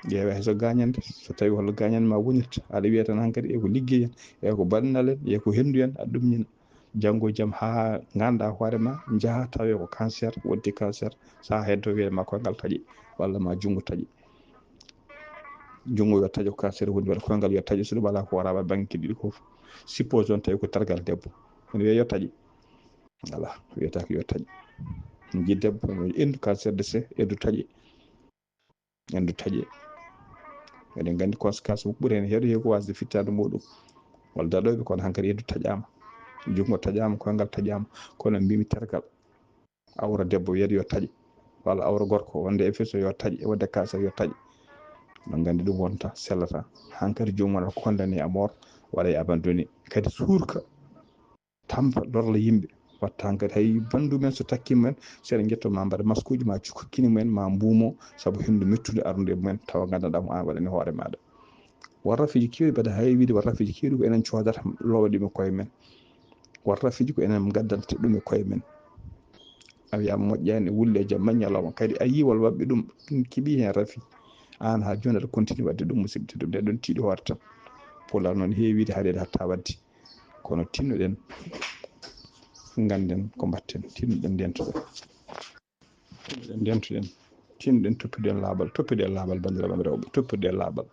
Ƴeewa hay so gaañande, so tawi holno gaañande ma wonirta, aɗa wiya tan hankadi e ko liggeyen, e ko baɗanalen, e ko hennduyen, aɗa ɗum ñina. Janngo e jam haa ngannda hoore ma, njaha tawe ko cancer, wonti cancer, saha heddo wiyata ma koyngal taƴi, walla ma junngo taƴi. Junngo yo taƴo, cancer woni, walla koyngal yo taƴo, so ɗum alaa ko waraɓa bannge ɗiɗi ko fof. Suppose on tawi ko tergal debbo, ene wiya yo taƴi. Alaa, wiyata ko yo taƴi. Nji debbo, endu cancer de sein, endu taƴi. Endu taƴe. Eɗen nganndi conséquence ko ɓuri heen heewde, heewi ko waasde fittaandu muɗum. Walla daɗooɓe, kono hankadi endu taƴaama. Junngo taƴaama, koyngal taƴaama. Kono mbimi tergal. Awra debbo wiyata yo taƴe. Walla awra gorko, wonde infection yo taƴe, wonde cancer yo taƴe. Eɗen nganndi ɗum wonta, sellata. Hankadi joomum wona condamné à mort, waɗa e abandonné. Kadi suurka. Tampa, lorla yimɓe. Watta hankadi hay banndu men so takkiima en, so eɗen njetto ma mbaɗa maskuuji, ma cukka kine mumen, ma mbuumo, sabu henndu mettude arnude e mumen, tawa nganndanɗaa mo aan waɗani hoore maaɗa. Won rafiiji keewɗi mbaɗa hay wiide, won rafiiji keewɗi ko enen coodata, lowa ɗum e koye men. Won rafiiji ko enen ngaddanta ɗum e koye men. A wiya moƴƴaani, wulle jam ma ñalawma. Kadi a yii walla waɗɓe ɗum, ɗum keɓi heen rafi. Aan haa jooni aɗa continue waɗde ɗum, musidɓe tedduɓe, nde ɗon tiiɗi hoore tan. Pulaar noon heewi wiide haɗeede hatta waɗde. Kono tinnoɗen, ngannden ko mbaɗten, tinnoɗen, ndentoɗen. Tinnoɗen, ndentoɗen, tinnoɗen, toppitoɗen laaɓal, toppitoɗen laaɓal, banndiraaɓe am rewɓe, toppitoɗen laaɓal,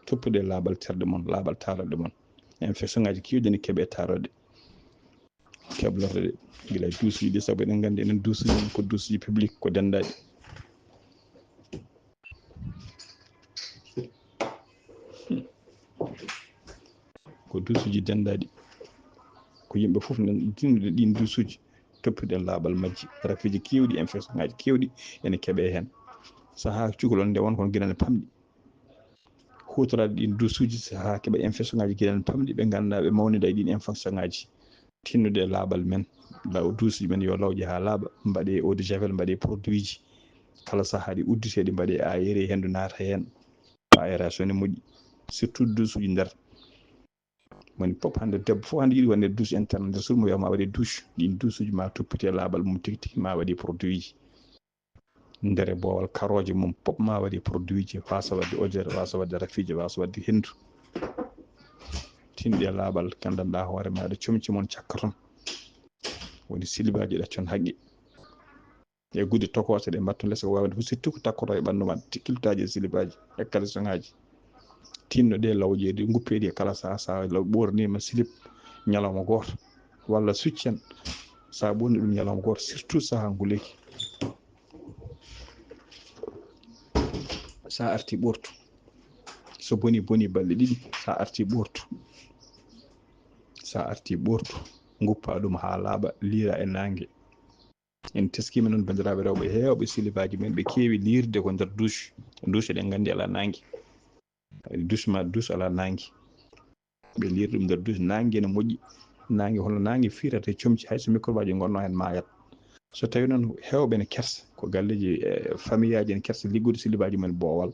toppitoɗen laaɓal terɗe mon, laaɓal taarorɗe mon. Infection ngaji keewɗi ne keɓe taarorɗe. Keblorɗe ɗe, gila e duusuuji ɗi, sabu eɗen nganndi enen duusuuji men ko duusuuji public, ko denndaaɗi. Ko duusuuji denndaaɗi. Ko yimɓe fof nan tinnude ɗiin duusuuji, toppitoɗen laaɓal majji. Rafiiji keewɗi, infection ngaji keewɗi ene keɓe heen. Sahaa cukalel nde won kon giɗal pamɗi. Huutoraade ɗiin duusuuji sahaa keɓa infection ŋaaji giɗal pamɗi, ɓe nganndaa ɓe mawnida e ɗiin infection ŋaaji. Tinnude e laaɓal men, law duusuuji men yo lawƴe haa laaɓa, mbaɗee eau de javel, mbaɗee produit ji. Kala sahaa ɗi udditee, ɗi mbaɗee aéré, henndu naata heen. Aération ne moƴƴi, surtout duusuuji nder. Woni pop hannde, debbo fof hannde yiɗi wonde douche interne nder suudu mum, wiyama waɗi douche. Ɗiin duusuuji ma toppite laaɓal mum tigi tigi, ma waɗi produit ji. Ndere boowal karooje mum pop ma waɗi produit ji, wasa waɗde odeur, wasa waɗde rafiije, wasa waɗde henndu. Tinɗe laaɓal, nganndanɗaa hoore maaɗa, comci mon cakka toon. Woni silibaaji ɗaccon haqqe. E gudde tokooso ɗe mbatton les ko waawde fof, surtout ko takkotoo e ɓanndu ma, kilotaaji e silibaaji e caleçon ŋaaji. Tinno ɗe lawƴe ɗe, nguppe ɗe kala sahaa, sahaa law ɓoornima silip ñalawma gooto, walla succen, sa ɓoorni ɗum ñalawma gooto, surtout sahaa nguleeki. Sa arti ɓoortu, so boni, boni balɗe ɗiɗi, sa arti ɓoortu, sa arti ɓoortu, nguppa ɗum haa laaɓa, liira e naange. En teskiima noon, banndiraaɓe rewɓe heewɓe, silibaaji men ɓe keewi liirde ko nder douche. Douche eɗen nganndi alaa naange. Douche ma, douche alaa naange. Ɓe liiri ɗum nder douche, naange ene moƴƴi. Naange, hono naange firata e comci, hay so microbe aji ngonnoo heen, maayat. So tawii noon heewɓe ene kersa, ko galleeji, e, famille aji ene kersa liggude silibaaji men boowal,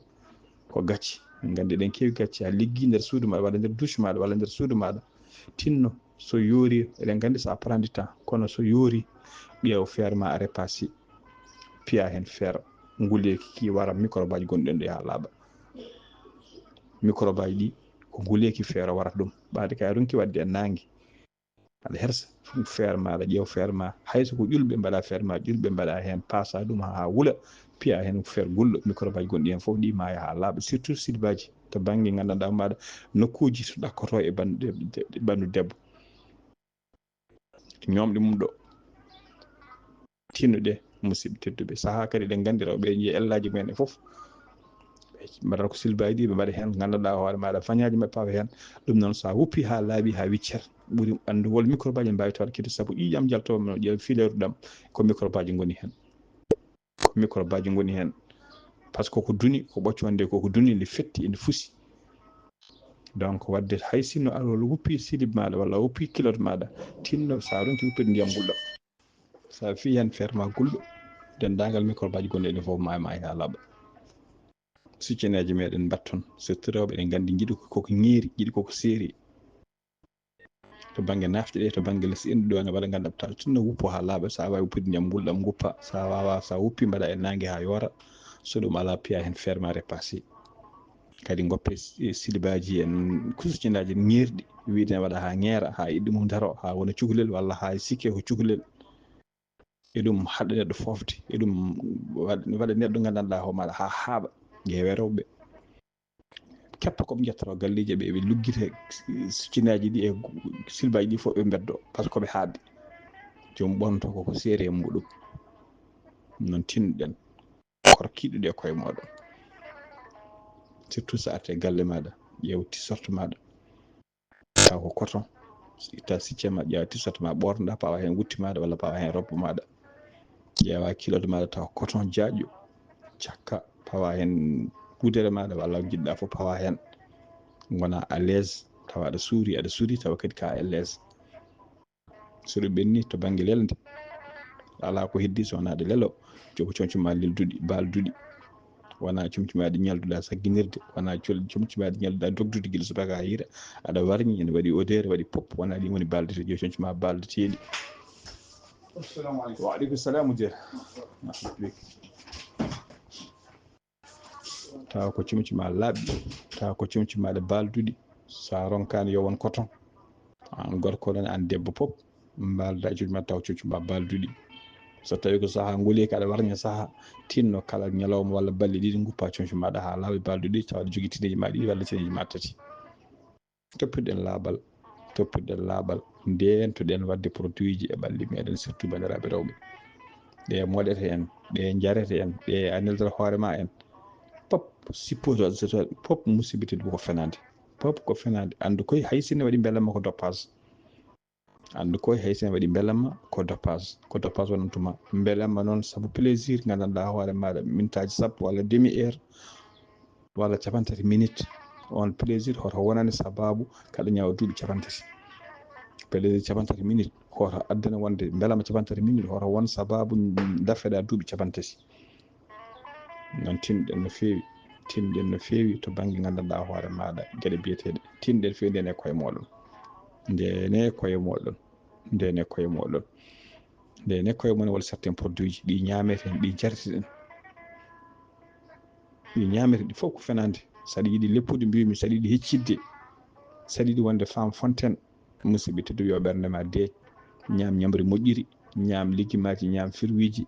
ko gacce. Min nganndi eɗen keewi gacce, a liggii nder suudu maaɗa, walla nder douche maaɗa, walla nder suudu maaɗa, tinno, so yoori, eɗen nganndi ça prend du temps, kono so yoori, ƴeew feere ma a repassé, piya heen feere, nguleeki ki wara microbe aji gonɗi ɗon ɗi haa laaɓa. Microbe aji ɗi ko nguleeki feere warata ɗum. Ɓaade kay a ronki waɗde e naange, aɗa hersa feere ma, aɗa ƴeew feere ma, hay so ko ƴulɓe mbaɗa feere ma, ƴulɓe mbaɗa heen, pasa ɗum haa wula, piya heen ko feere gulɗo, microbe aji gonɗi heen fof ɗi maaya haa laaɓa, surtout silibaaji to bannge nganndanɗaa maaɗa nokkuuji so ɗakkotoo e ɓanndu, e ɓanndu debbo. Ñoomɗe mum ɗo. Tinnude, musidɓe tedduɓe. Sahaa kadi eɗen nganndi rewɓe ɓe njiya ellaaji mumen e fof. Ɓe mbaɗata ko silibaaji ɗi, ɓe mbaɗa heen, nganndanɗaa hoore maaɗa, fañaaji maɓɓe pawa heen. Ɗum noon, so a wuppi haa laaɓi, haa wiccer, ɓuri ɓanndu wol microbe aji mbaawi tawde kadi, sabu ƴiiƴam jaltoowo no ƴeew fileeru ɗam, ko microbe aji ngoni heen. Ko microbe aji ngoni heen. Par ce que ko duni, ko ɓocco wonde, ko ko duni, nde fetti, ene fusi. Donc, waɗde hay sinno a wuppi silib maaɗa walla a wuppi kilot maaɗa, tinno so a ronki wuppude ndiyam ngulɗam. So a fii heen feere ma gulɗo, denndaangal microbe aji gonɗi ene fof ma, ma haa laaɓa. Succeneeje meɗen mbatton, surtout rewɓe, eɗen nganndi njiɗi ko, ko ko ŋeeri, njiɗi ko ko seeri. To bannge nafte ɗe, to bannge les enɗu ɗo, ene waɗa ngannduɗaa tinno wuppo haa laaɓa, so a waawi wuppude ndiyam ngulɗam nguppa, so a waawaa, so a wuppi mbaɗa e naange haa yoora, so ɗum alaa piya heen feere ma repassé. Kadi ngoppe si-, silibaaji en, kusucinaaji en ŋeerɗi, wiide ne waɗa haa ŋeera, haa iɗɗi mum daro, haa wona cukalel walla haa sikke ko cukalel. E ɗum haɗa neɗɗo foofde, e ɗum waɗ-, waɗa neɗɗo nganndanɗaa hoore maaɗa haa haaɓa, ƴeewe rewɓe. Keppa ko ɓe njettoro galleeji ɓe, ɓe luggita cinaaji ɗi e silbaaji ɗi fof ɓe mbeddo, par ce que ɓe haaɓi. Joom ɓonto ko, ko seeri e muɗum. Noon tinnoɗen, korkiiɗo ɗe koye mooɗon. Surtout so arti e galle maaɗa, ƴeew t-shirt maaɗa. Taw ko coton, itta sicce ma, ƴeewa t-shirt ma, ɓoornoɗa, pawa heen wutte maaɗa walla pawa heen robe maaɗa. Ƴeewa kilot maaɗa, taw coton jaaƴo, cakka, pawa heen wudere maaɗa walla njiɗɗa fof pawa heen. Ngona à l'aise, tawa aɗa suuri, aɗa suuri, tawa kadi ka à l'aise. So ɗum ɓenni to bannge lelnde, alaa ko heddi so wonaa ɗe lelo, jogo comci ma lelduɗi, baalduɗi. Wonaa comci ma ɗi ñalduɗa sagginirde, wonaa col-, comci ma ɗi ñalduɗa dogdude gila subaka haa hiira, aɗa warñi, ene waɗi odeur, waɗi pop, wonaa ɗi ngoni baaldeteeɗi, jogo comci ma baaldeteeɗi. Assalamu aleykum. Wa aleykum salam, Mudir. Marhaba bik. Tawa ko comci ma laaɓɗi, tawa ko comci ma ɗe baalduɗi. So a ronkaani yo won coton. Aan gorko noon, aan debbo pop, mbaalda e comci ma tawa comci ma baalduɗi. So tawii ko sahaa nguleeki aɗa warña sahaa, tinno kala ñalawma walla balɗe ɗiɗi nguppa comci maaɗa haa laaɓa baalduɗi, tawa aɗa jogii tineeji ma ɗiɗi walla tineeji ma tati. Toppitoɗen laaɓal, toppitoɗen laaɓal, ndeentoɗen waɗde produit ji e ɓalli meɗen, surtout banndiraaɓe rewɓe. Ɗe moɗete en, ɗe njarete en, ɗe a neldata hoore ma en. Pop, supposé, pop musiba tedduɓe ko fenaande. Pop ko fenaande. Anndu koy hay sinno waɗi mbelamma ko doppaas. Anndu koye hay sen waɗi mbelamma ko dopage, ko dopage wonantuma. Mbelamma noon sabu plaisir, nganndanɗaa hoore maaɗa minutaaji sappo walla demi heure walla capantati minute. On plaisir hoto wonane sababu kaɗa ñawa duuɓi capantati. Plaisir capantati minute hoto addane wonde mbelamma capantati minute hoto won sababu dafeɗa duuɓi capantati. Noon tinɗen no feewi, tinɗen no feewi to bannge nganndanɗaa hoore maaɗa geɗe biyeteeɗe. Tinɗen feewi ndene koye mooɗon. Ndene koye mooɗon. Ndene koye mooɗon. Ndene koye mon walla certains produit ji ɗi ñaameten, ɗi jarteten. Ɗi ñaameten ɗi fof ko fenaande. Saɗa yiɗi leppude mbiyumi, saɗa yiɗi heccidde, saɗa yiɗi wonde femme fontaine, musidɓe tedduɓe yo ɓernde ma deeƴ. Ñaam ñamri moƴƴiri, ñaam legimaaji, ñaam firwiiji.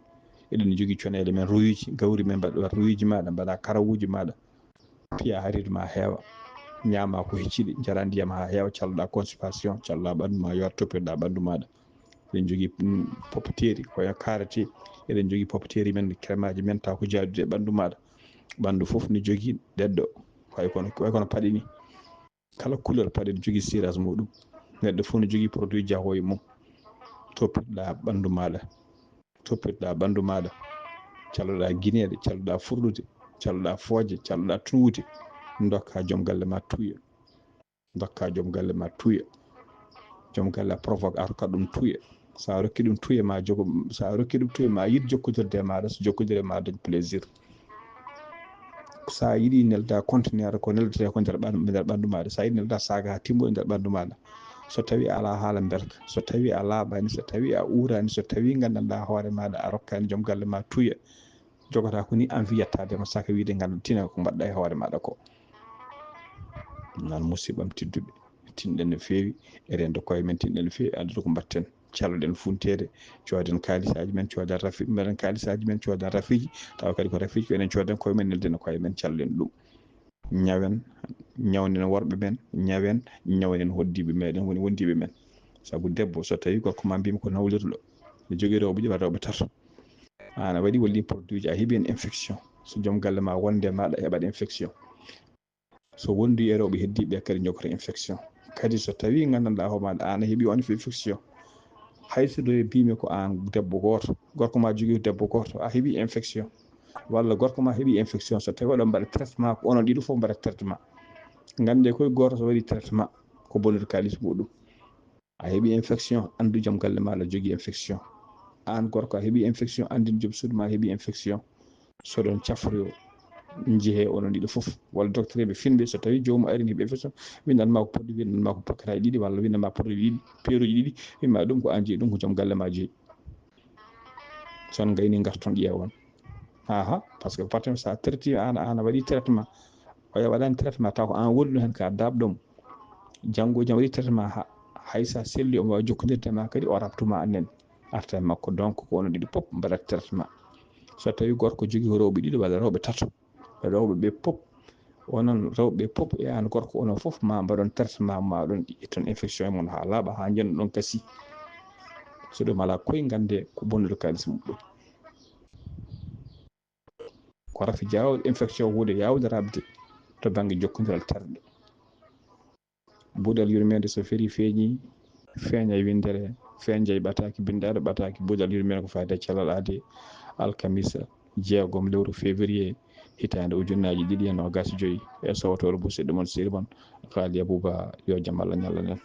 Eɗen jogii coneele men, ruyuuji, gawri men mbaɗa ruyuuji maaɗa, mbaɗa karawuuji maaɗa. Piya hariidu ma heewa, ñaama ko hecciɗi, njara ndiyam haa heewa, calloɗa constipation, calloɗa ɓanndu ma yoora, toppitoɗa ɓanndu maaɗa. Eɗen jogii mm, popeteeri, ko e karate, eɗen jogii popeteeri men, crèmeaaji men taw ko jaadude e ɓanndu maaɗa. Ɓanndu fof ne jogii ɗeɗɗo, way kono, way kono paɗe ni. Kala couleur paɗe ne jogii cirage muɗum. Neɗɗo fof ne jogii produit jahoowo e mum. Toppitoɗa ɓanndu maaɗa. Toppitoɗa ɓanndu maaɗa. Calloɗa gineeɗe, calloɗa furɗude, calloɗa fooje, calloɗa tunwude. Ndokka joom galle ma tuuya. Ndokka joom galle ma tuuya. Joom galle a provoque a rokkat ɗum tuuya. Sa rokki ɗum tuuya ma jogo, sa rokki ɗum tuuya ma yiɗ jokkodirde e maaɗa, so jokkodire ma dañ plaisir. Sa yiɗi nelda conteneur ko neldete ko nder ɓan-, nder ɓanndu maaɗa. Sa yiɗi nelda saaga haa timmoɗi nder ɓanndu maaɗa. So tawi a ala haala mbelka, so tawi a laaɓani, so tawi a uurani, so tawi nganndanɗa hoore maaɗa a rokkani joom galle ma tuuya. Jogata ko ni envie yettaade ma saka wiide nganndu tina ko mbaɗɗa e hoore maaɗa ko. Noon musidɓam tedduɓe, tinɗen no feewi, e rendo koye men tinɗen no feewi, addude ko mbaɗten. Calloɗen funteede, cooden kaalisaaji men, cooden rafi-, mbaɗen kaalisaaji men, cooden rafiiji, tawa kadi ko rafiiji ko enen cooden koye men, nelden e koye men, callen ɗum. Ñawen, ñawnen worɓe men, ñawen, ñawnen hoddiiɓe meɗen, woni wondiiɓe men. Sabu debbo, so tawi gorko ma mbimi ko nawlirɗo, ne jogii rewɓe ɗiɗi walla rewɓe tato. An a waɗi walla produit ji, a heɓi hen infection. So joom galle ma wonde maɗa heɓat infection. So wondi e rewɓe heddiiɓe kadi jogata infection. Kadi so tawi nganndanɗa hoore maɗa an a heɓi on infection. Hay so ɗo e mbimi ko an debbo gooto, gorko ma jogii debbo gooto, a heɓi infection. Walla gorko ma heɓi infection, so tawi oɗon mbaɗa traitement, ko onon ɗiɗo fof mbaɗa traitement. Ngannde koye gooto so waɗi traitement, ko bonnude kaalis muɗum. A heɓi infection, anndu joom galle ma aɗa jogii infection. An gorko a heɓi infection, anndin joom suudu ma heɓi infection. So ɗon cafroyo, njehe onon ɗiɗo fof. Walla docteur ɓe finɓe, so tawi joomum ari ne heɓi infection, windan ma ko produit, windan ma ko paquet aji ɗiɗi, walla windan ma produit ɗiɗi, peeruji ɗiɗi, wima ɗum ko an jeyi, ɗum ko joom galle ma jeyi. So on gayni ngarton ƴeewon. Aha, parce que parti sa traiti an, an a waɗi traitement. Oya waɗani traitement taw ko an woni ɗum hen ka daabɗo mo. Janngo jam waɗi traitement ha, hay sa selli omo wawi jokkodirde ma kadi o rabtuma annen. Arta e makko donc ko onon ɗiɗi pop mbaɗat traitement. So tawi gorko jogii ko rewɓe ɗiɗo walla rewɓe tato. Rewɓe ɓe pop, onon rewɓe pop e an gorko onon fof ma mbaɗon traitement ma ɗon itton infection e mon ha laaɓa ha njenno ɗon kasi. So ɗum ala koye ngannde ko bonnude kaalis muɗum. Ko rafi jawɗo infection huunde yawde rabde to bannge jokkondiral terɗe. Buudal yurmeende so feri feeñi, feeña winndere, feeña e ɓataaki binndaɗo ɓataaki. Buudal yurmeende ko fayda cellal aade alkamisa jeegom lewru février hitaande ujunnaaji ɗiɗi e noogaas e joy e sowtoore musiɗɗo mon sirmon Kaali Abuba, yo jam Allah ñallan en.